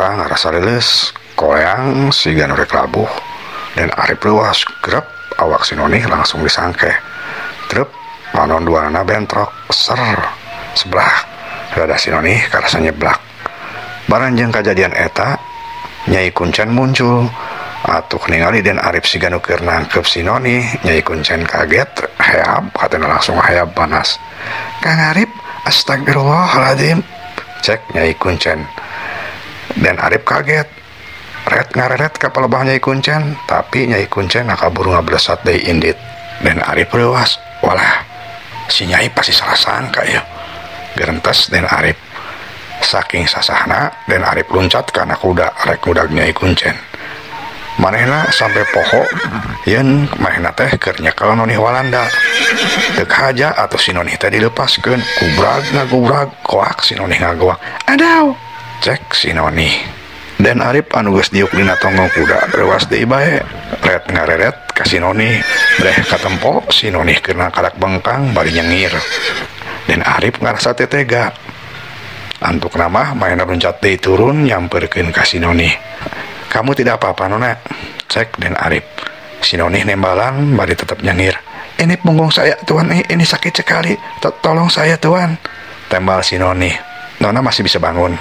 Urang ngarasa leuleus, koleang siga nu rek labuh. Den Arif leuwas grep awak si Nonih langsung disangkeh. Trep panon duanana bentrok ser sebelah rada si Nonih karasa nyeblak. Baranjeng kajadian eta Nyai Kuncen muncul. Atuh ningali Den Arif siga nu keur nangkep si Nonih, Nyai Kuncen kaget, heab hatena langsung heab panas. Kang Arif, astagfirullahaladzim, cek Nyai Kuncen. Den Arif kaget, ret ngareret ka palebah Nyai Kuncen, tapi Nyai Kuncen nakaburu ngablesat deui indit. Den Arif reuas, walah, si Nyai pasti salah sangka ya. Gerentes Den Arif. Saking sasahna Den Arif luncat kana kuda rek ngudag Nyai Kuncen. Manehna sampai poho yen manehna teh keur nyekel Nonih Walanda. Teu haja atuh si Nonih teh dilepaskeun, gubrag ngagubrag, koak si Nonih ngagoak. Adaw, cek si Nonih. Den Arif anu geus diuk dina tonggong kuda reuas deui bae, ret ngareret ka si Nonih, breh katempo si Nonih keur karak bengkang bari nyengir. Den Arif ngarasa teu tega. Antukna mah manehna luncat deui turun nyamperkeun ka si Nonih. Kamu tidak apa-apa nona, cek Den Arif. Si Nonih nembalan bari tetep nyengir. Ini punggung saya tuan, ini sakit sekali, tolong saya tuan. Tembal si Nonih. Nona masih bisa bangun.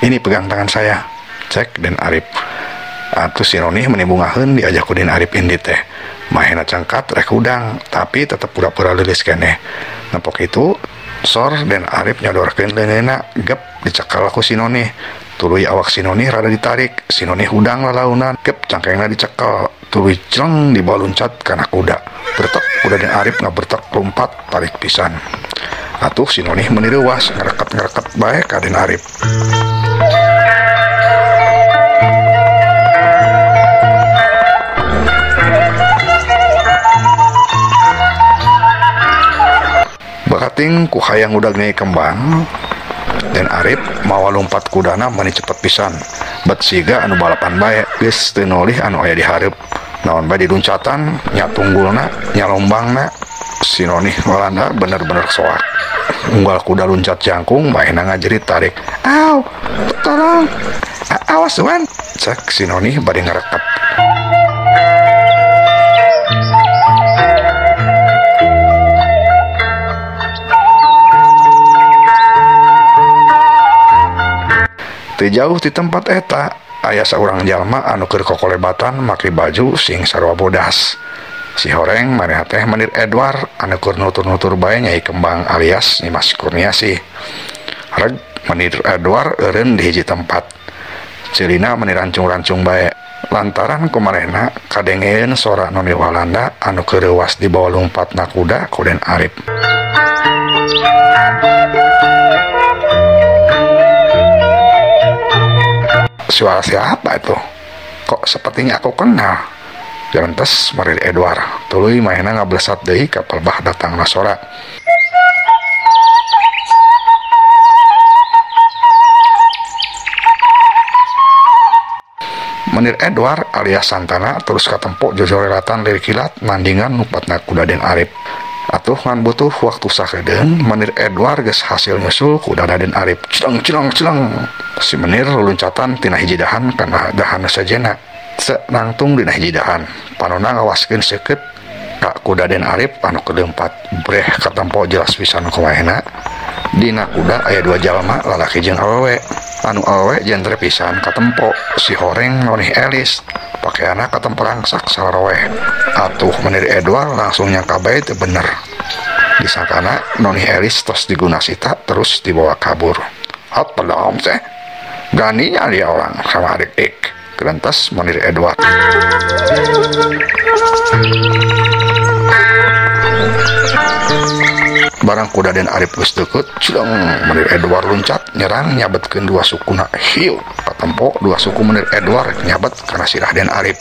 Ini pegang tangan saya, cek Den Arif. Atuh si Nonih menimbungaheun diajak ku Den Arif indit teh. Mahena cangkat rek hudang, tapi tetep pura-pura leulis keneh. Nepok itu sor Den Arif nyodorkeun leungeunna, gep dicekal ku si Nonih. Tuluy awak si Nonih rada ditarik, si Nonih hudang lalaunan, gep cangkengna dicekel, tuluy cleng dibawa luncat kana kuda. Bertek kuda Den Arif ngabertek lompat tarik pisan. Atuh si Nonih meuni reuas ngereket-ngereket bae ka Den Arif. Bakating ku hayang udag Nyai Kembang, Den Arif mawa lumpat kudana meuni cepet pisan. Bet siga anu balapan bae geus teu nolih anu aya di hareup. Naon bae diluncatan, nya tunggulna, nya lombangna, si Nonih Walanda bener-bener soak. Unggal kuda luncat jangkung, manehna ngajerit tarik. Aw, tolong, awas tuan, cek si Nonih bari ngereket. Teu jauh ti tempat eta aya saurang jalma anu keur kokolebatan make baju sing sarua bodas. Si horeng manehna teh Menir Edward anu keur nutur-nutur bae Nyai Kembang alias Nyimas Kurniasih. Reg Menir Edward eureun di hiji tempat. Ceulina meni rancung-rancung bae lantaran ku manehna kadengeun sora Noni Walanda anu keur reuas dibawa lumpatna kuda ku Den Arif. Suara siapa itu? Kok sepertinya aku kenal? Gerentes Menir Edward. Tuluy manehna ngablesat deui ka palebah datangna sora. Menir Edward alias Santana terus katempo jojorelatan lirik kilat nandingan numpatna kuda Den Arif. Atuh ngan butuh waktu sakedeung Menir Edward geus hasil nyusul kuda Den Arif. Celeng celeng celeng. Si Menir luncatan tina hiji dahan kana dahan sajena. Nangtung dina hiji dahan. Panona ngawaskeun seukeut ka kuda Den Arif anu kelempat. Breh katempo jelas pisan kumaehna. Dina kuda aya dua jalma lalaki jeung awewe. Anu awewe jentre pisan katempo si horeng Nonih Elis. Pakaianna katempo rangsak saroeh. Atuh Menir Edward langsung nyangka bae teu bener. Disangkana Nonih Elis tos digunasita terus dibawa kabur. Apa dong teh? Beraninya dia orang sama adik ik. Gerentes Menir Edward. Barang kuda Den Arif geus deukeut, celeng Menir Edward luncat nyerang nyabetkeun dua sukuna. Hiu katempo dua suku Menir Edward nyabet kana sirah Den Arif.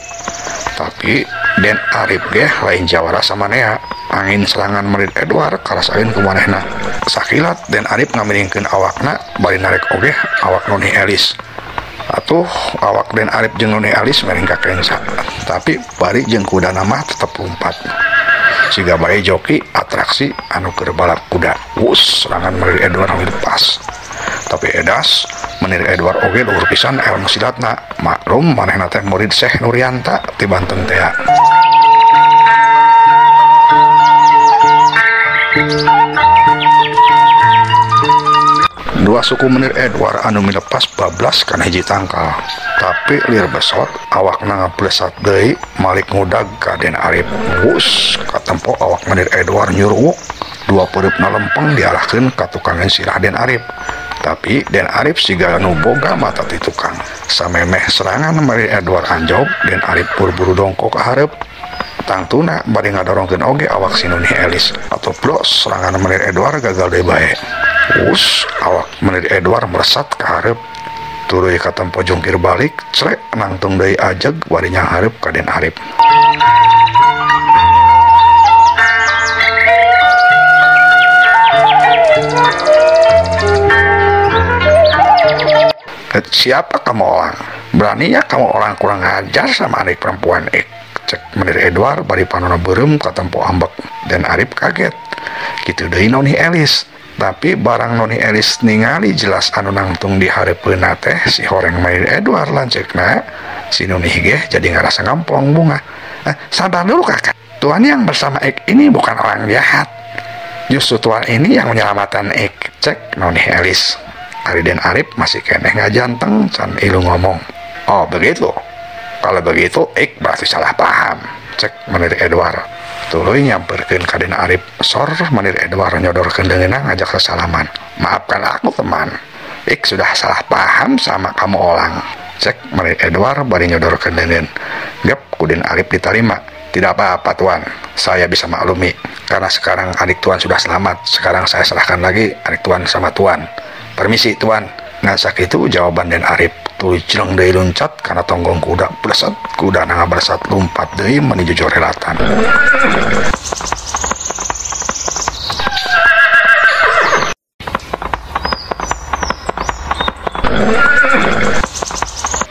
Tapi Den Arif ge lain jawara samanea. Angin serangan Menir Edward karasaeun ku manehna. Sakilat Den Arif ngamiringkeun awakna bari narek oge awak Nonih Elis. Atuh awak Den Arif jeung Nonih Elis miring ka kenca. Tapi bari jeung kudana mah tetep lumpat. Siga bae joki atraksi anu keur balap kuda. Wus serangan Menir Edward lepas. Tapi edas Menir Edward oge luhur pisan ilmu silatna. Maklum manehna teh murid Syekh Nuryanta ti Banten tea. Dua suku Menir Edward anu milepas bablas kana hiji tangkal. Tapi lir besot awakna ngablesat deui malik ngudag ka Den Arif. Wus katempo awak Menir Edward nyuruwuk. Dua pereupna lempeng diarahkeun ka tukangan sirah Den Arif. Tapi Den Arif siga nu boga mata ti tukang. Samemeh serangan Menir Edward anjob, Den Arif buru-buru dongkok ka hareup. Tangtuna bari ngadorongkeun oge awak si Nuni Elis. Atau blos serangan Menir Edward gagal deui bae. Wus awak Menir Edward meresat ka hareup. Tuluy katempo jungkir balik, crek nangtung deui ajeg bari nyanghareup ka Den Arif. Siapa kamu orang? Beraninya kamu orang kurang ajar sama adik perempuan ik. Cek Menir Edward bari panona beureum katempo ambek. Den Arif kaget. Kitu deui Noni Elis. Tapi barang Noni Elis ningali jelas anu nangtung di hareupeunna teh si horeng Menir Edward lanceukna. Si Noni ge jadi ngarasa ngamplong bunga. Sabar dulu kakak. Tuan yang bersama Ik ini bukan orang jahat. Justru tuan ini yang menyelamatkan Ik. Cek Noni Elis. Ari Den Arif masih keneh ngajanteng can ilu ngomong. Oh begitu. Kalau begitu Ik berarti salah paham. Cek Menir Edward. Tuluy nyamperkeun ka Den Arif. Sor Menir Edward nyodorkeun deungeunna ngajak sesalaman. Maafkan aku teman. Ik sudah salah paham sama kamu orang. Cek Menir Edward bari nyodorkeun deungeun. Gep ku Den Arif diterima. Tidak apa-apa tuan, saya bisa maklumi. Karena sekarang adik tuan sudah selamat. Sekarang saya serahkan lagi adik tuan sama tuan. Permisi tuan. Ngasak itu jawaban Den Arif. Tuluy jeleng deui loncat kana tonggong kuda. Blesat kuda ngabersat lompat deui menuju jorelatan.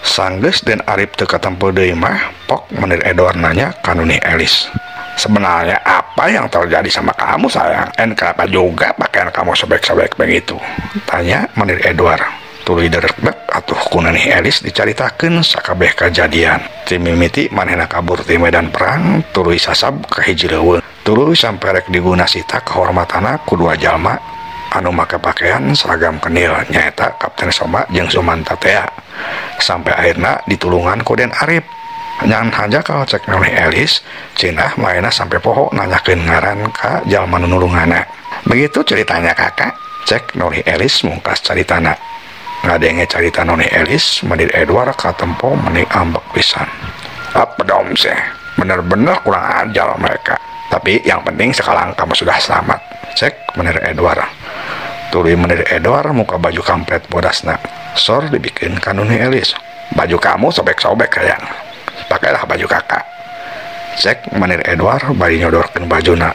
Sanggeus Den Arif teu katempo deui mah, pok Menir Edward nanya ka Nuni Elis. Sebenarnya apa yang terjadi sama kamu sayang? En kenapa juga pakaian kamu sobek-sobek begitu? Tanya Menir Edward. Tuluy derek-dek atuh ku Nuni Elis dicaritakeun sakabeh kajadian. Ti mimiti manehna kabur ti medan perang, tuluy sasab ka hiji leuweung. Tuluy sampe rek diguna sita kehormatanna ku dua jalma anu make pakaian seragam kenil nyaeta Kapten Soma jeung Sumanta tea. Sampai akhirna ditulungan ku Den Arif. Nyan haja kalau cek Noni Elis, cenah mainah sampai poho nanyakeun ngaran ka jalma nu nulunganna. Begitu ceritanya kakak, cek Noni Elis mungkas caritana. Ngadenge carita Noni Elis, Menir Edward katempo meni ambek pisan. Apa dom sih, bener-bener kurang ajar mereka. Tapi yang penting sekarang kamu sudah selamat, cek Menir Edward. Tuluy Menir Edward muka baju kampret bodasna. Sor dibikin ka Noni Elis. Baju kamu sobek-sobek sayang. Pakailah baju kakak. Cek Menir Edward bari nyodorkeun bajuna.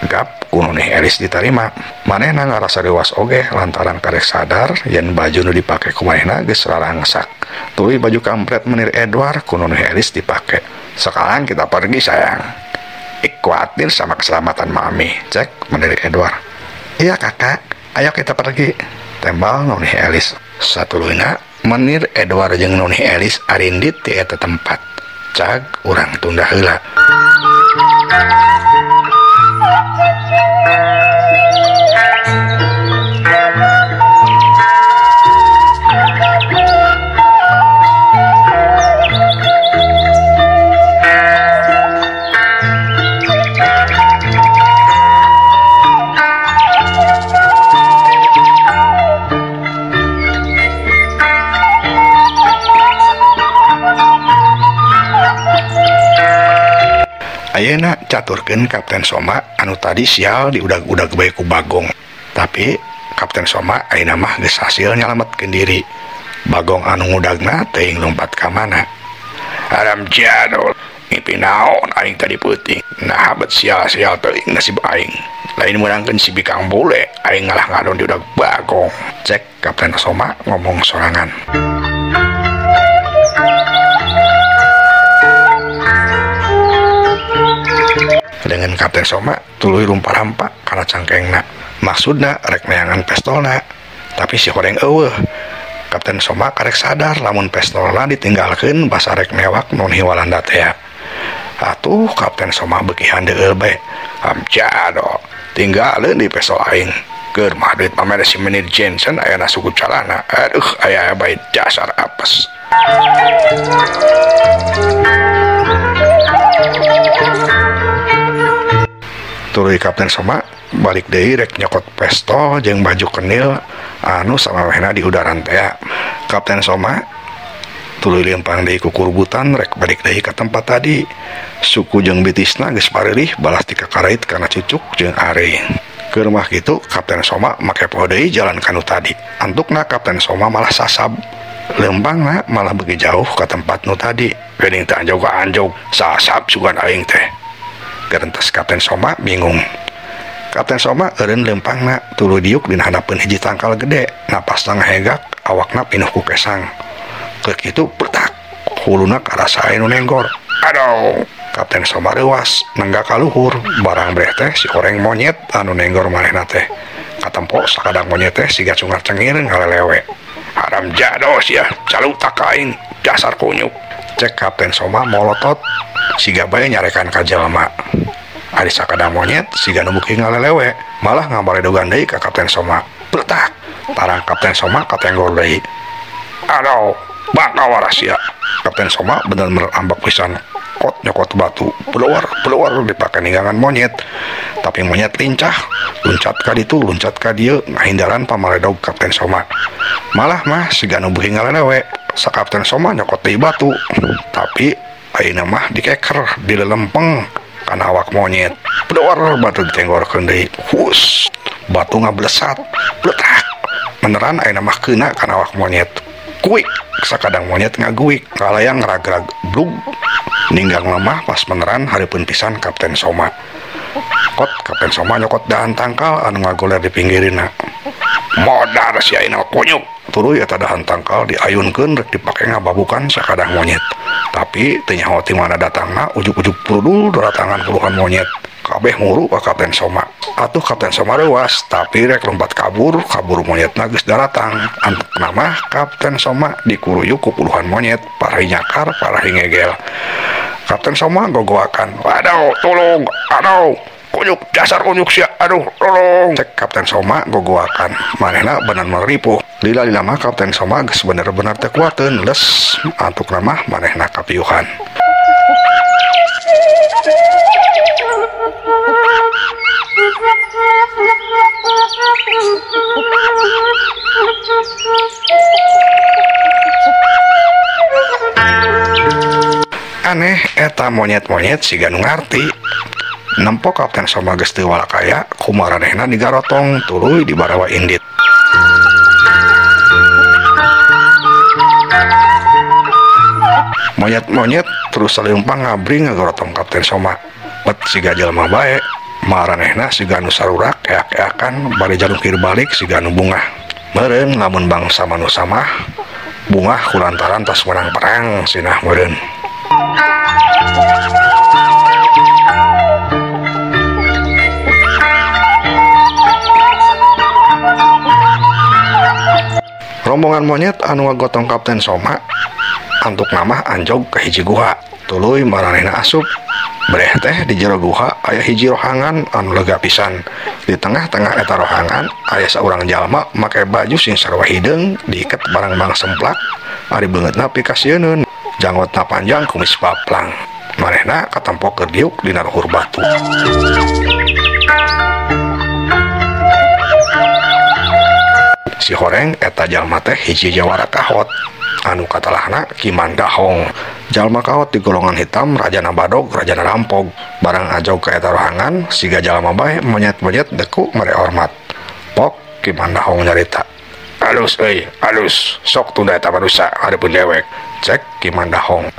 Gap ku Noni Elis diterima. Manehna ngarasa dewasa oge lantaran karek sadar yen baju nu dipake ku manehna geus rarangsak. Tuluy baju kampret Menir Edward ku Noni Elis dipake. Sekarang kita pergi sayang. Ik khawatir sama keselamatan mami. Cek Menir Edward. Iya kakak, ayo kita pergi. Tembal Noni Elis. Satuluyna Menir Edward jeung Noni Elis arindit ti eta tempat. Cag urang tunda heula. Ayeuna caturkeun Kapten Soma anu tadi sial diudag-udag bae ku Bagong. Tapi Kapten Soma ayeuna mah geus hasil nyalametkeun diri. Bagong anu ngudagna teuing lompat ka mana. Haram jadul, ngipi naon aing tadi peuting. Nah bet sial-sial teuing nasib aing. Lain meunangkeun si bikang bule, aing ngalah ngadon diudag Bagong. Cek Kapten Soma ngomong sorangan. Dengan Kapten Soma tuluy rumpa-rampa kana cangkengna. Maksudna rek neangan pestolna. Tapi si horeng eueuh. Kapten Soma karek sadar lamun pestolna ditinggalkeun basa rek newak Noni Walanda teh. Atuh Kapten Soma beuki handeueul bae. Amjado, tinggalkeun di pestol aing. Keur mah duit pamere si Menir Jensen ayana suku calana. Aduh, aya bae dasar apes. Tuluy Kapten Soma balik deui rek nyokot pestol jeung baju kenil anu samawehna di udaran teh. Kapten Soma tuluy lempang deui ku kurbutan rek balik deui ka tempat tadi. Suku jeung bitisna geus pareulih balas dikakarait kana cucuk jeung are. Keur mah kitu Kapten Soma make poho deui jalan kanu tadi. Antukna Kapten Soma malah sasab. Lempangna malah beuki jauh ka tempat nu tadi. Geuning teh anjog anjog sasab sugan aing teh. Gerentes Kapten Soma bingung. Kapten Soma eureun lempangna tuluy diuk dina handapeun hiji tangkal gede, napasna ngahegak, awakna pinuh ku kesang. Keur kitu petak, huluna karasa aya nu nenggor. Aduh, Kapten Soma reuas, nenggak ka luhur, barang breh teh si horeng monyet anu nenggor manehna teh. Katempo sakadang monyet teh siga cungar cengir ngalelewe. Haram jado sia, calutak ka aing, dasar kunyuk. Cek Kapten Soma molotot, siga bae nyarekan ka jelema. Ari sakadang monyet siga nu beuki ngalelewe, malah ngabaredogan deui ka Kapten Soma. Pletak, tarang Kapten Soma katenggor deui. Aduh, bangka waras sia. Kapten Soma bener-bener ambek pisan. Kot nyokot batu, keluar dipake ninggangan monyet. Tapi monyet lincah, loncat ka ditu, loncat ka dieu, ngahindaran pamaredog Kapten Soma. Malah mah siga nu beuki ngalelewe, sa Kapten Soma nyokot deui batu. Tapi ayeuna mah dikeker, dilelempeng kana awak monyet. Keluar batu ditenggorkeun deui. Hus, batu ngablesat, pletak. Beneran ayeuna mah keuna kana awak monyet. Kuik, sakadang monyet ngaguik, kalayang ngragrag blug. Ninggang lemah pas beneran hareupeun pisan Kapten Soma. Kot Kapten Soma nyokot dahan tangkal anu ngagoler di pinggirina. Modar sia ayeuna kunyuk. Tuluy eta dahan tangkal diayunkeun rek dipake ngababukan sakadang monyet. Tapi teu nyaho ti mana datangna ujug-ujug purudul daratangan puluhan monyet. Kabeh muru ka Kapten Soma. Atuh Kapten Soma reuas, tapi rek lompat kabur, kabur monyetna geus daratang. Antukna mah Kapten Soma dikuruyuk ku puluhan monyet, parahi nyakar, parahi ngegel. Kapten Soma gogoakan, "Aduh, tolong, aduh, kunyuk, dasar kunyuk sia, aduh, tolong." Cek Kapten Soma gogoakan, manehna bener-bener ripuh. Lila-lila mah Kapten Soma geus bener-bener teu kuateun, les antukna mah manehna kapiuhan. Aneh eta monyet-monyet siga nu ngarti. Nempo Kapten Soma geus teu walakaya, kumaranehna digarotong tuluy dibarawa indit. Monyet-monyet terus saleumpang ngabring ngagorotong Kapten Soma. Bet siga jelema bae, maranehna siga nu sarurak eak-eakan bari jalungkir balik siga nu bungah. Meureun lamun bangsa manusa mah bungah kulantaran tas menang perang sinah meureun. Rombongan monyet anu ngagotong Kapten Soma antuk nama anjog ke hiji guha. Tuluy maranehna asup. Breh teh di jero guha aya hiji rohangan anu lega pisan. Di tengah-tengah eta rohangan aya saurang jalma make baju sing sarua hideung diiket barang-barang semplak, ari beungeutna pikasieun, janggotna panjang kumis paplang. Manehna katempo keur diuk dina luhur batu. Si horeng eta jalma teh hiji jawara kahot anu katalahna Ki Mandahong. Jalma kahot di golongan hitam, rajana badog, rajana rampog. Barang ajog ka eta rohangan siga jalma bae monyet-monyet deku mere hormat. Pok Ki Mandahong nyarita, "Alus euy, alus, sok tunda eta manusa hareupeun dewek." Cek Ki Mandahong.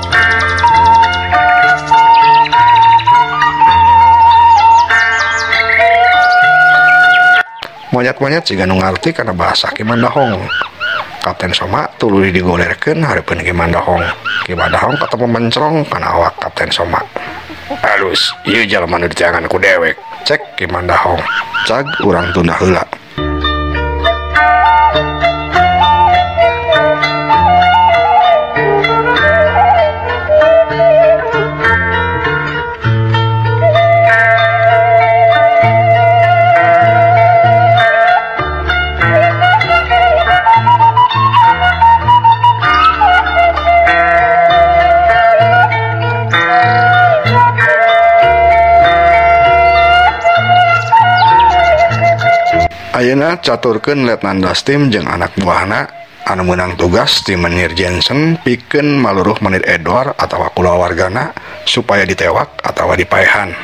Monyet-monyet siga nu ngarti kana bahasa Ki Mandahong. Kapten Soma tuluy digolerkeun hareupeun Ki Mandahong. Ki Mandahong ketemu mencrong kana awak Kapten Soma. "Alus, ieu jalma nu diteangan ku dewek." Cek Ki Mandahong. Cag urang tunda heula. Ayeuna caturkeun Letnan Dastim jeung anak buahna anu meunang tugas ti Menir Jensen pikeun maluruh Menir Edward atawa kulawargana supaya ditewak atawa dipaehan.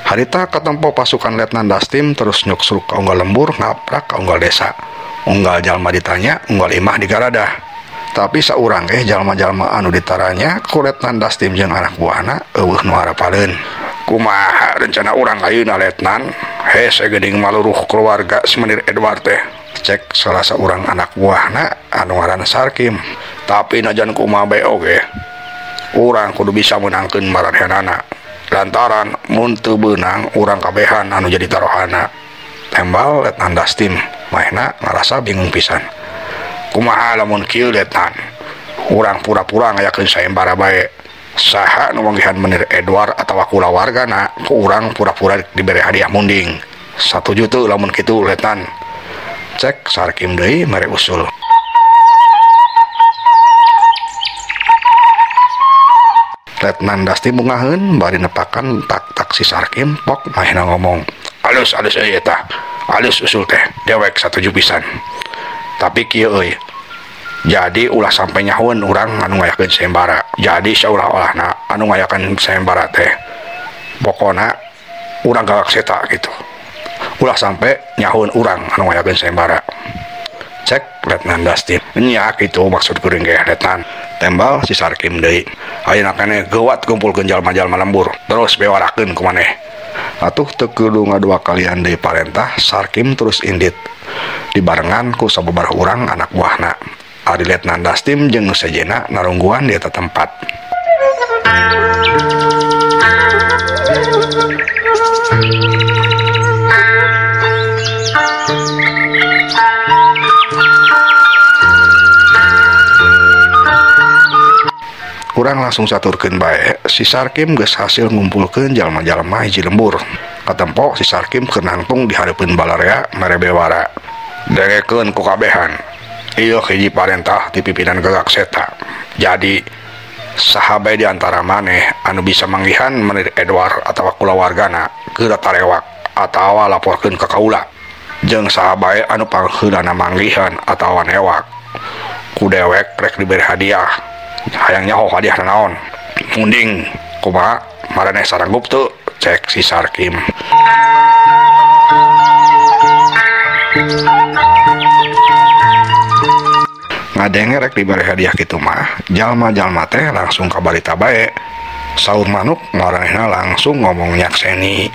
Harita katempo pasukan Letnan Dastim terus nyuksruk ka unggal lembur ngaprak ka unggal desa. Unggal jalma ditanya, unggal imah digaradah. Tapi saurang jalma-jalma anu ditaranya ku Letnan Dastim jeung anak buahna eueuh nu harapaleun. Kumaha rencana urang ayeuna Letnan? Hese geuning maluruh keluarga si Menir Edward teh. Cek salah saurang anak buahna anu ngaranna Sarkim. Tapi najan kumaha bae oge, urang kudu bisa meunangkeun maranehanana. Lantaran mun teu beunang urang kabehan anu jadi taruhana. Tembal Letnan Dastim, maehna ngarasa bingung pisan. Kumaha lamun kieu Letnan? Urang pura-pura ngayakeun sayembara bae. Saha nu manggihan Menir Edward atawa kulawargana, ku urang pura-pura dibere hadiah munding. Satuju teu lamun kitu Letnan? Cek Sarkim deui mere usul. Letnan Dastim bungaheun bari nepakan tak-tak si Sarkim pok mahena ngomong. Alus alus euy eta. Alus usul teh dewek satuju pisan. Tapi kieu euy. Jadi ulah sampai nyahueun urang anu ngayakeun sayembara. Jadi saolah-olahna anu ngayakeun sayembara teh pokona urang gagak seta gitu. Ulah sampai nyahueun urang anu ngayakeun sayembara. Cek Letnan Dastim. Nya kitu maksud kuring ge Letnan. Tembal si Sarkim deui. Ayeuna keneh geuwat kumpulkeun jalma-jalma lembur, terus bewarakeun ku maneh. Atuh teu kudu ngadua kalian deui parentah, Sarkim terus indit. Dibarengan ku sababaraha urang anak buahna. Ari Letnan Dastim jeung nu sejenna narungguan di eta tempat. Urang langsung saturkeun bae, si Sarkim geus hasil ngumpulkeun jalma-jalma hiji lembur. Katempo si Sarkim keur nangtung di hareupeun balarea mere bewara. Dengekeun ku kabehan. Ieu hiji parentah ti pimpinan Gagak Seta. Jadi saha bae di antara maneh anu bisa manggihan Menir Edward atawa kulawargana geura tarewak atawa laporkeun ka kaula. Jeung saha bae anu pangheulana manggihan atawa newak ku dewek rek diberi hadiah. Hayang nyaho hadiah naon? Munding kumaha maraneh saranggup teu? Cek si Sarkim. Ngadenge rek diberi hadiah kitu mah, jalma-jalma teh langsung kabarita bae. Saur manuk maranehna langsung ngomong nyakseni.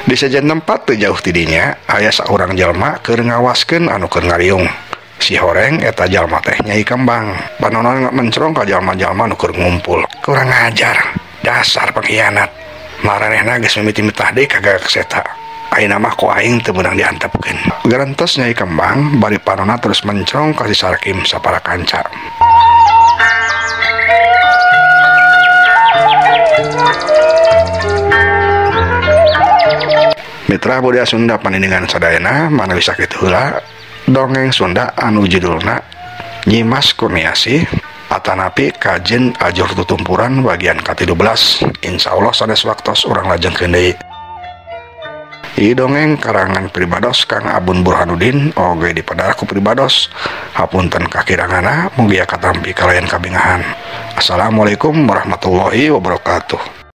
Di sejen tempat teu jauh tidinya aya saurang jalma keur ngawaskeun anu keur ngariung. Si horeng eta jalma teh Nyai Kembang. Panonon mencrong ka jalma-jalma nu keur ngumpul. Kurang ajar, dasar pengkhianat. Maranehna geus mimiti-mitah deui ka Gagak Seta. Ayeuna mah ku aing teu meunang diantepkeun. Gerentes Nyai Kembang bari panona terus mencrong ka si Sarkim sapara kanca. Mitra budaya Sunda panindingan sadayana manawi sakitu heula dongeng Sunda anu judulna Nyimas Kurniasih atanapi Kajen Ajur Tutumpuran bagian ka-13. Insyaallah sanes waktos urang lajengkeun deui. Ieu dongeng karangan pribados Kang Abun Burhanuddin oge dipadar ku pribados. Hapunten kakiranganna mugia katampi kalayan kabingahan. Assalamualaikum warahmatullahi wabarakatuh.